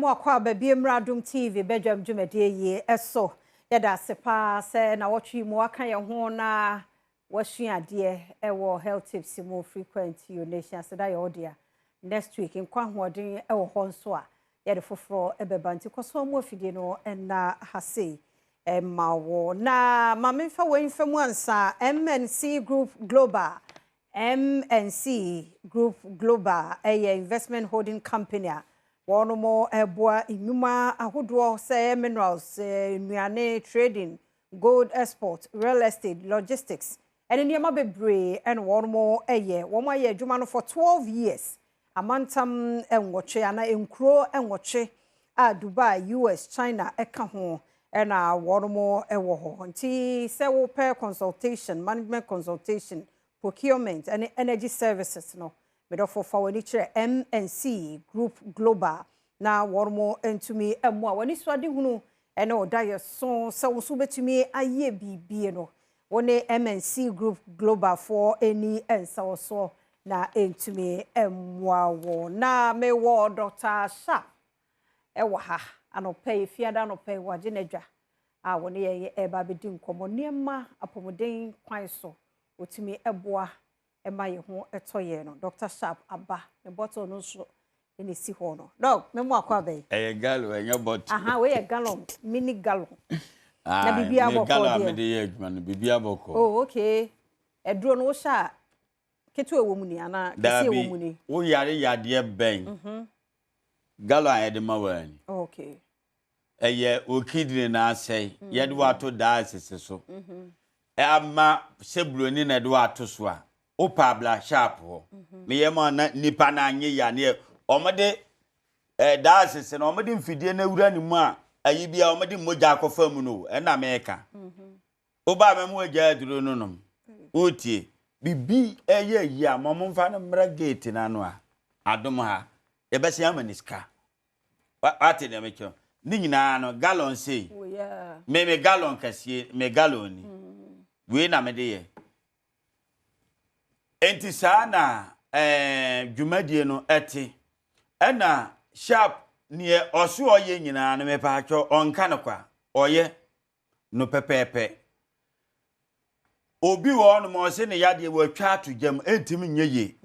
Mo akwaaba bio mmra Adom TV badwam dwumadie yi so. Yɛda ase paa sɛ nawɔtwe mu waka yɛn ho na wasua adeɛ ɛwɔ health tips mu frequent urination aseda yɛ ɔdea. Next week nkwa ahoɔden ɛwɔ hɔ nso a yɛde foforɔ ɛbɛba nti kɔ mu afidie no ɛna ha sei ɛma wɔ. Na maame mfa wei mfa mu ansa. MNC Group Global, MNC Group Global ɛyɛ investment holding company a wɔn mo ɛboa nnwuma ahodoɔ sɛ minerals, nnuane, trading, gold export, real estate, logistics ɛne nneɛma bebree ɛna wɔn mo ɛyɛ. Wɔn ayɛ adwuma no for 12 years, amantam 8 anaa nkuro 8 a Dubai, US, China ɛka ho ɛna wɔn mo ɛwɔ hɔ. Nti sɛ wopɛ consultation, management consultation, procurement ɛne energy services no, medɔfo, fa w'ani kyerɛ MNC Group Global na wɔn mo ntumi mmoa w'ani so adehunu ɛne ɔda yɛ so sɛ wo nso wobɛtumi ayɛ biribie no. Wo ne MNC Group Global foɔ ani nsawɔsoɔ na ntumi mmoa wo. Na mewɔ Dr Sharp ɛwɔ ha anɔpɛ yi, fiada anɔpɛ yi, wagye n'adwa a wɔne yɛn ɛreba abɛdi nkɔmmɔ nneɛma apɔmuden kwan so wɔtumi ɛboa ɛma yɛn ho ɛtɔ yɛn no. Dr Sharp aba, ne bottle no nso ɛna esi hɔ no. Doc, memo akɔ abɛn. Ɛyɛ gallon, ɛnyɛ bottle. Aha, wei yɛ gallon, mini gallon. Na biribi abɔkɔ gallon a mede yɛ adwuma no, biribi abɔkɔ. Oh okay, ɛduro no wohyɛ a, ketewa wɔ mu ni anaa kɛseɛ wɔ mu ni? Woyare yadeɛ bɛn, gallon a yɛde ma wɔ ani. Ɛyɛ o kidney na asɛe, yɛde wato dialysis so ama sɛ buroni na yɛde wato so a, wopɛ abla Sharp hɔ. Meyɛ ma na nipa na anye yaneɛ, ɔmode dialysis no, ɔmode mfidie no awura ne mu a, ayi bi a ɔmode mogya akɔfa mu no, ɛna mɛka wobaa mɛmo agya aduro no nom. Wotie biribi ɛyɛ yi a, ma ɔmomfa no mmra gate no ano a, Adom ha yɛbɛsɛ ama ne sika. Wate deɛ mekyerɛ ne nyinaa no, gallon sei. Me gallon kɛseɛ, me gallon ni wei na mede yɛ. Enti saa na dwumadie no ɛte. Ɛna Sharp neɛ ɔso ɔyɛ nyinaa no, mepaakyɛ, ɔnka no kwa, ɔyɛ no pɛpɛɛpɛ. Obi wɔ hɔnom a ɔse ne yadeɛ wɔatwa ato gyam, ɛntumi nyɛ yie,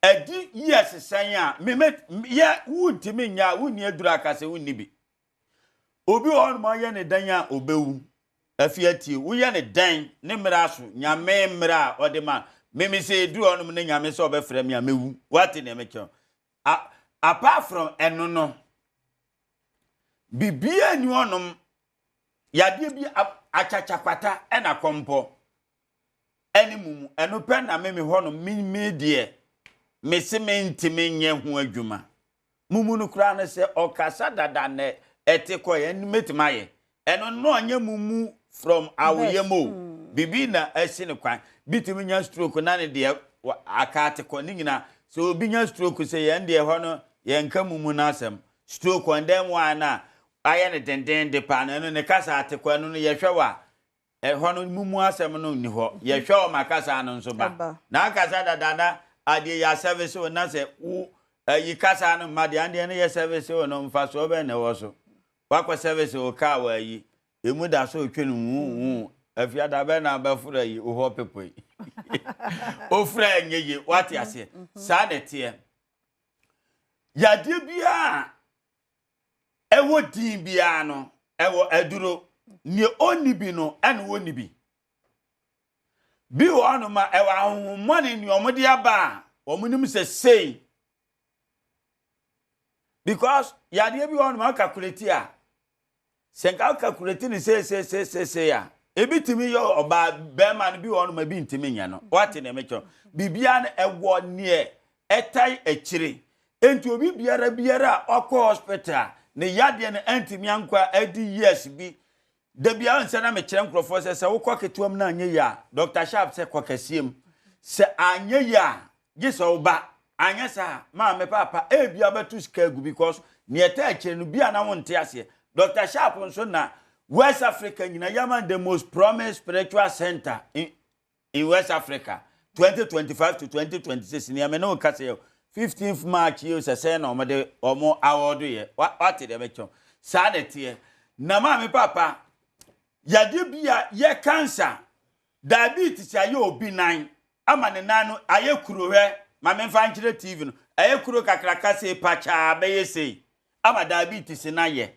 ɛdi yie sesɛn a meme yɛ wontumi nyɛ a, wonni aduru aka sɛ wonni bi. Obi wɔ hɔnom a ɔyɛ ne dan a ɔbɛwu afi atie, woyɛ ne dan ne mmerɛ aso, Nyame mmerɛ a ɔde ma meme sɛ ɛduru hɔnom ne Nyame sɛ ɔbɛfrɛ me a, mɛwu. Woate nea mekyerɛ? Apart from ɛno no, biribiara ni hɔnom yadeɛ bi akyakyakwata ɛna kɔmpɔ ɛne mumu, ɛno pɛ na meme hɔnom. Me deɛ, mese mentimi nyɛ ho adwuma. Mumu no koraa no, sɛ ɔkasa dada na ɛte kɔ yɛ, mɛtumi ayɛ ɛno no. Ɔnyɛ mumu from awoyɛ mu o, biribi na ɛsi ne kwan. Bi tumi nya stroke na ne deɛ aka ate kɔ ne nyinaa. Sɛ obi nya stroke sɛ yɛn deɛ hɔ no, yɛnka mumu no asɛm. Stroke ɔndɛn mu a na ayɛ ne dendenden paa no, ɛno ne kasa ate kɔ, ɛno no yɛhwɛ wɔ a, ɛhɔ no mumu asɛm no nni hɔ. Yɛhwɛ wɔ ma kasa no nso ba na akasa dada na adeɛ yɛ asɛvese wo na sɛ wo ayi kasa no mma deɛ, adeɛ no yɛ service wo no, mfasoɔ bɛn na ɛwɔ so? Wakɔ service wo kaa wɔ ayi emu da so otwe no wuu afiada bɛn na abɛforo ayi wo hɔ pepo yi ofura ɛnyɛ yie. Wate aseɛ? Saa na ɛteɛ. Yadeɛ biara ɛwɔ din biara no, ɛwɔ aduro. Nea ɔnni bi no, ɛna ɔnni bi. Bi wɔ hɔnom a ɛwɔ ahohommɔne nea wɔde aba a wɔn nim sɛ sei, because yadeɛ bi wɔ hɔnom a calculate a, sɛ nka calculate ne seeseeseesei a, ebi tumi yɛ ɔbaa bɛrima no. Bi wɔ hɔnom a ebi ntumi nyɛ no. Wate nea mekyerɛ? Biribiara no ɛwɔ neɛ ɛtae akyire. Nti obi biara biara a ɔkɔ hospital a ne yadeɛ no ɛntumi ankɔ a ɛdi years bi dabi a nsɛ na mekyerɛ nkurɔfoɔ sɛ wokɔ ketewa mu no anyɛ yie a, Dr Sharp sɛ kɔ kɛseɛ mu. Sɛ anyɛ yie a, gye sɛ woba. Anyɛ saa, maame paapa, ebia bɛto sika agu, because neɛ ɛta akyire no bi a na wonte aseɛ. Dr Sharp nso na West Africa nyina yɛma the most promised spiritual center in West Africa 2025 to 2026. Nea me ne wo kasa yɛ 15th March yi o sɛ sɛn na wɔde wɔn award yɛ. Wate deɛ mɛkyɛw. Saa na ɛteɛ. Na maame papa, yadeɛ bi a yɛ cancer, diabetes ayɛ obi nan ama ne nan no ayɛ kuro hwɛ ma memfa nkyerɛ TV no ɛyɛ kuro kakraka sei pakyaa bɛyɛ sei ama diabetes no ayɛ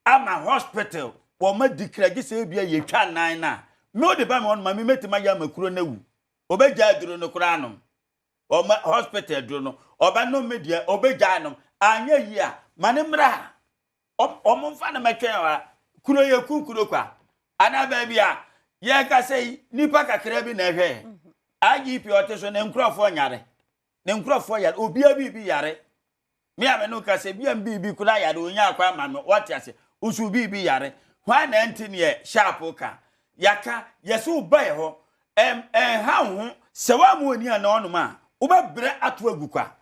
ama hospital wɔn adi kra gye sɛ ebia yɛtwa nan no a me wode ba me hɔ no ma me mɛtumi ayɛ ama kuro no awu ɔbɛgya aduro no koraa nom ɔma hospital aduro no ɔbɛnom me deɛ ɔbɛgya nom anyɛ yie a ma ne mmra wɔn mfa no mɛtwɛn a kuro yɛ ku kuro kwa anaa baabi a yɛkasa yi nipa kakra bi na ɛhwɛ IGP ɔte so ne nkurɔfoɔ nyare ne nkurɔfoɔ yare obiara biribi yare Me a me ne wo kasa bi a biribi koraa yare onya akwan ma me wate ase woso biribi yare hwan na ɛnte neɛ sharp ka yɛaka yɛsɛ woba yɛ hɔ ɛnha wo ho sɛ woamma oni a na ɔnom a wobɛbrɛ ato agu kwa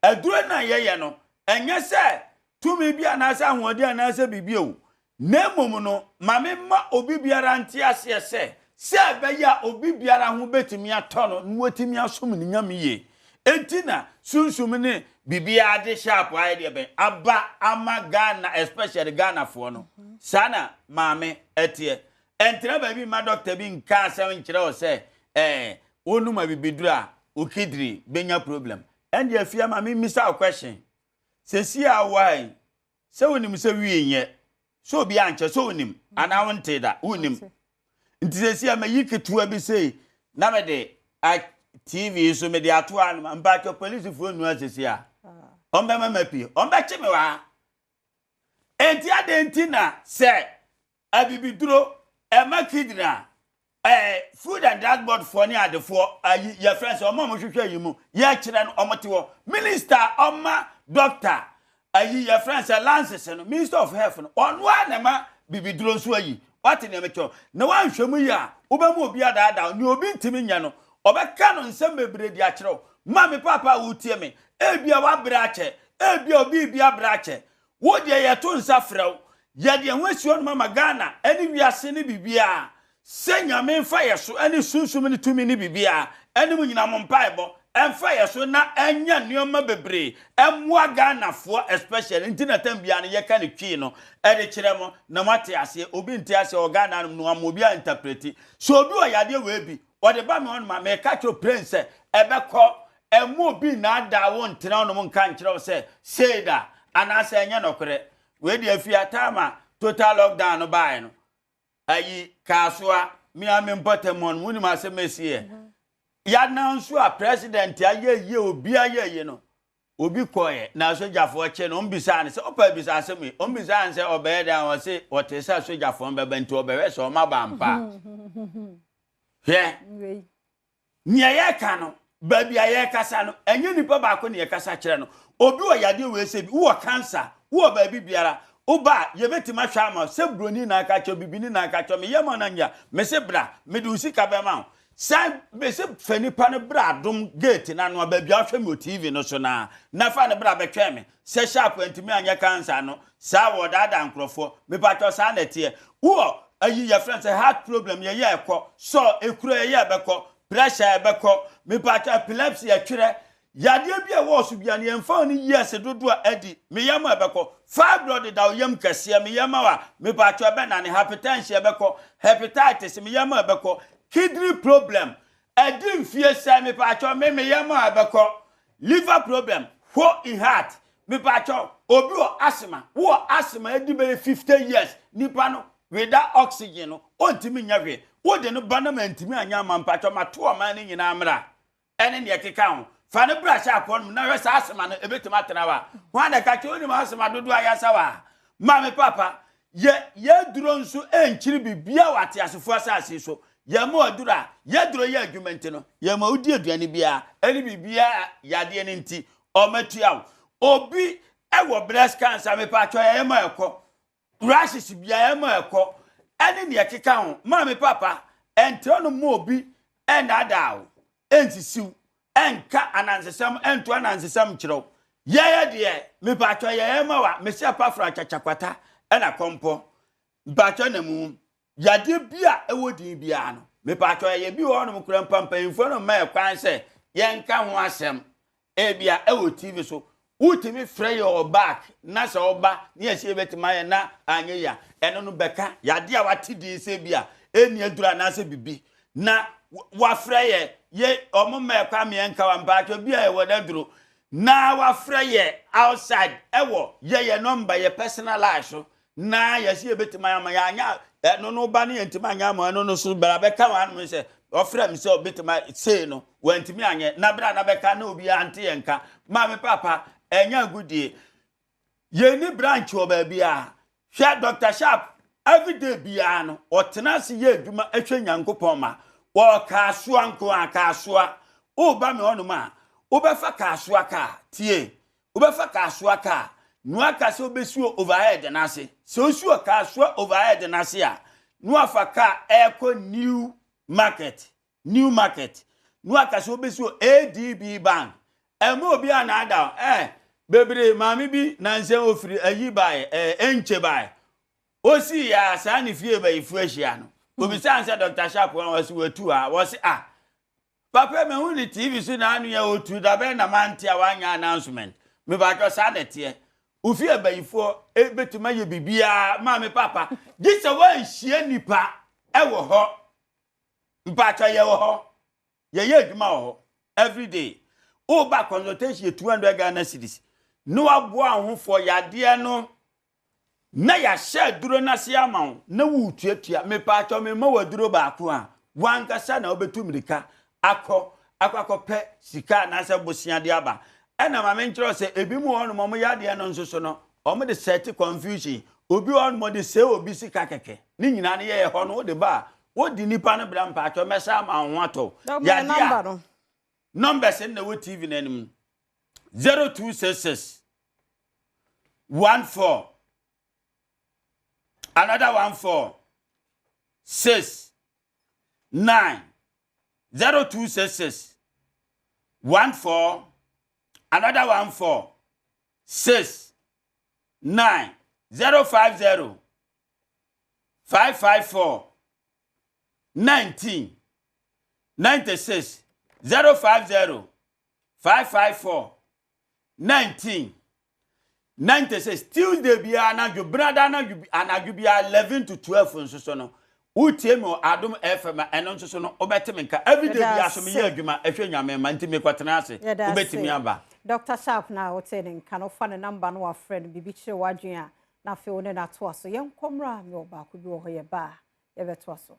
aduro no a yɛyɛ no ɛnyɛ sɛ tumi bi anaasɛ ahoɔden anaasɛ biribi o Na mmom no, ma memma obi biara nte aseɛ sɛ, sɛ ɛbɛyɛ a obi biara ho bɛtumi atɔ no na watumi asom ne Nyame yie nti na Sunsum ne biribiara de sharp ayɛ deɛ bɛn aba ama Ghana especially Ghanafoɔ no. Saa na maame ɛteɛ. Ɛntena baabi mma dɔkta bi nka asɛm nkyerɛ wo sɛ ɛɛ wonom abibiduro a wo kidney bɛnya problem. Ɛnde afie ma memmisa wo question. Sesie a wowɔ ha yi, Sɛ wonim sɛ wii nyɛ sɛ obi ankyɛ sɛ wonim anaa wontee da wonim nti sɛ si a mayi ketewa bi sei na mede a tv so mede ato ano mpakyɛ polisifoɔ nnua sɛsi a ɔmbɛma ma pie ɔmbɛkye me wɔ ha enti adɛn nti na sɛ Abibiduro, ɛma kidney a, ɛɛ Food and Drug Board foɔ ne adefoɔ ayi yɛfrɛ sɛ ɔmo a ɔmo hwehwɛ yi mu yɛkyerɛ no ɔmo te hɔ. Minister a ɔma doctor ayi yɛfrɛ sɛ lances no Minister of Health no ɔno ara na ɛma bibiduro nso ayi. Wate nea mekyerɛ na wanhwɛ mu yie a wobɛma obi adaadaa wo. Nea obi ntumi nyɛ no ɔbɛka no nsɛm bebree de akyerɛ wo. Maame paapa a wotie me, ebia wabrɛ akyɛ, ebia obi bi abrɛ akyɛ. Wo deɛ yɛto nsa frɛ wo, yɛde yɛn ho asi hɔnom ama Ghana ne wiase ne biribiara sɛ Nyame mfa yɛ so ne sunsum ne tumi ne biribiara ne mo nyinaa mo mpaebɔ mfa yɛ so na ɛnyɛ nnoɔma bebree mmoa Ghanafoɔ especially nti na tam biara no yɛka no twii no de kyerɛ mo na moate aseɛ. Obi nte aseɛ wɔ Ghana hanom no wama obi a interpreti. Sɛ obi wɔ yadeɛ wei bi ɔde ba me hɔnom a meka kyerɛ wo plain sɛ ɛbɛkɔ. Mma obi nnaadaa wo ntena hɔnom nka nkyerɛ wo sɛ sei da anaasɛ ɛnyɛ nɔkorɛ. Wei deɛ afiri ataa ma total lockdown no baeɛ no, ayi Kasoa, me ara me mpɔtam hɔ no, wonim asɛm a ɛsiiɛ. Yɛanam nso a president ayɛ yie, obi ayɛ yie no, obi kɔeɛ na asogyafoɔ kye no, wɔbisaa no sɛ, wopɛ bisa asɛm yi? Wɔbisaa no sɛ ɔbɛyɛ dɛn a ɔse ɔte sɛ asogyafoɔ no bɛba nti ɔbɛhwɛ sɛ wɔaba ampa a. Hwɛ. Nea yɛreka no, baabi a yɛrekasa no, ɛnyɛ nipa baako na yɛkasa kyerɛ no. Obi wɔ yadeɛ wei sɛ bi, wowɔ cancer, wowɔ baabi biara, woba a, yɛbɛtumi ahwɛ ama wo. Sɛ buroni na aka kyerɛ wo, bibini na aka kyerɛ wo, meyɛ ma no anya, mese bra, mede wo sika bɛma wo. San, mese fa nipa no bra adom gate no ano a, baabi a wohwɛ me wɔ TV no so no ara, na fa no bra bɛtwɛn me. Sɛ sharp antumi anyɛ cancer no, saa wɔdaadaa nkorɔfoɔ. Mepakyɛw saa na ɛteɛ. Wowɔ ayi yɛfrɛ no sɛ heart problem yɛyɛ ɛkɔ, sɔ ekuro yɛyɛ ɛbɛkɔ, pressure ɛbɛkɔ, mepakyɛw epilepsy ɛtwerɛ, yadeɛ bi a ɛwɔ so bia no yɛmfa wo ne years dodoɔ a adi, meyɛ ma ɛbɛkɔ, fibroid da wo yam kɛseɛ meyɛ ma wo a mepakyɛw ɛbɛnane, hypertension ɛbɛkɔ, hepatitis meyɛ ma ɛbɛkɔ, kidney problem ɛdi mfie sɛn mepakyɛw me meyɛ ma ɛbɛkɔ, Liver problem, hole in heart, mepakyɛw, obi wɔ asthma, wowɔ asthma adi bɛyɛ 50 years, nipa no without oxygen no, ontumi nyɛ hwee, wode no ba na mantumi anyɛ ama mpakyɛw mato ɔman no nyinaa mmra, ɛne nea ɛkeka ho, fa no bra hyɛ akoa no mu na hwɛ saa asthma no ebetumi atena hɔ a, hwan na ɛka kyerɛ wonim asthma dodoɔ a yɛasa wɔ ha, maame papa, Yɛ yɛn aduro nso nkyiri biribiara wɔ ateasefoɔ asase yi so. Yɛma wo aduro a, yɛn aduro yɛ adwuma nti no, yɛma wodi aduane biara ne biribiara a yadeɛ no nti wɔatua wo. Obi wɔ breast cancer, mepatwɔ yɛma ɛkɔ. Rashes biara yɛma ɛkɔ. Ɛne deɛ ɛkeka ho. Maame papa, ɛntrɛ no mma obi ɛnnaadaa wo, ɛnsisi wo, ɛnka anansesɛm, ɛnto anansesɛm nkyerɛ wo. Yɛyɛ deɛ, mepatwɔ yɛyɛ ma wa, mese apafra kyakyakwata ɛna kɔmpɔ. Mpatwɔ na mu, yadeɛ bi a ɛwɔ din biara no, mepatwɔ yɛyɛ bi wɔ hɔnom kora mpa mpanyinfoɔ no mma yɛ kwan sɛ yɛnka ho asɛm. Ebia ɛwɔ TV so, wotumi frɛ yɛ wɔ back na sɛ ɔba ne yɛsɛ yɛbɛtumi ayɛ na anyɛ yie a, ɛno no bɛka yadeɛ a wate din sɛ bi a ɛnni aduro anaasɛ biribi na wafrɛ yɛ yɛ ɔmo mma ɛkɔ ameɛ nka wa mpaatwɔ bi a ɛwɔ n'aduro na wafrɛ yɛ outside ɛwɔ yɛ yɛ nɔmba yɛ personal line so na yɛsi yɛbɛtumi ayɛ ama yɛanya ɛno no ba no yɛntumi anyɛ ama ɛno no so bra bɛka wɔn anom sɛ ɔfrɛ me sɛ ɔbɛtumi sei no wɔntumi anyɛ na bra na bɛka na obiara nte yɛn nka maame papa ɛnyɛ agodie yɛnni branch wɔ baabi a hwɛ Dr. Sharp everyday biara no ɔtena ase yɛ adwuma ɛhwɛ Nyankopɔn ma wɔ kaasoa nko a kaasoa woba me hɔnom a wobɛfa kaasoa kaa tie Wobɛfa Kasoa kaa na waka sɛ wobɛsi wɔ overhead no ase. Sɛ wosi wɔ Kasoa overhead no ase a, na wafa kaa ɛrekɔ New Market, New Market, na waka sɛ wobɛsi wɔ ADB Bank. Ɛmma obi annaada wo. Eh, bebree, maame bi nansa ofiri ayi baeɛ, eh, Enche baeɛ. Osii yɛ a saa ne fie bayifo ahyia no. Obisaa no sɛ Dr. Sharp wɔn a wɔsi watu ha. Wɔsi ah, Papa mehu ne TV so na ano yɛ otu da bɛn na mante a wanyɛ announcement. Mepaatwɔ saa na ɛteɛ. Ofie abayifoɔ bɛtumi ayɛ biribiara maame papa gye sɛ wanhyia nipa ɛwɔ hɔ. Mpaatwɔ yɛwɔ hɔ. Yɛyɛ adwuma wɔ hɔ everyday. Woba consultation yɛ 200 Ghana cedis. Ne waboa wo ho for yadeɛ no na yɛahyɛ aduro no ase ama wo na woretuatua mepaakyɛw mema wo aduro baako a wankasa na wobɛtu mmirika akɔ akɔ akɔpɛ sika anaasɛ bosea de aba ɛna ma menkyerɛ sɛ ebi mu hɔ nom ɔmo yadeɛ no nso so no ɔmo de sɛte confusion obi hɔ nom ɔde sɛ obi sika kɛkɛ ne nyinaa no yɛyɛ hɔ no wode ba a wodi nipa no bra mpaakyɛw mɛsa ama wo ho atɔ yadeɛ a numbers no na ɛwɔ tv no anim 0266 1 4 another 1 4 6 9 0 2 6 6 1 4 another 1 4 6 9 0 5 0 5 5 4 19 96 0 5 0 5 5 4 19 96 Tuesday biara anadwo benada anadwo anadwo biara 11 to 12 nso so no wotie me wɔ Adom FM a ɛno nso so no wobɛte me nka everyday biara so meyɛ adwuma ɛhwɛ nyame ma nti mekɔtena ase wobɛtumi aba. Dr. Sharp na wote ne nka no fa ne namba no wafrɛ no biribi kyerɛ w'adwene a na afei wo ne no atoa so. Yɛnkɔ mmra mewɔ baako bi wɔ hɔ yɛba a yɛbɛtoa so.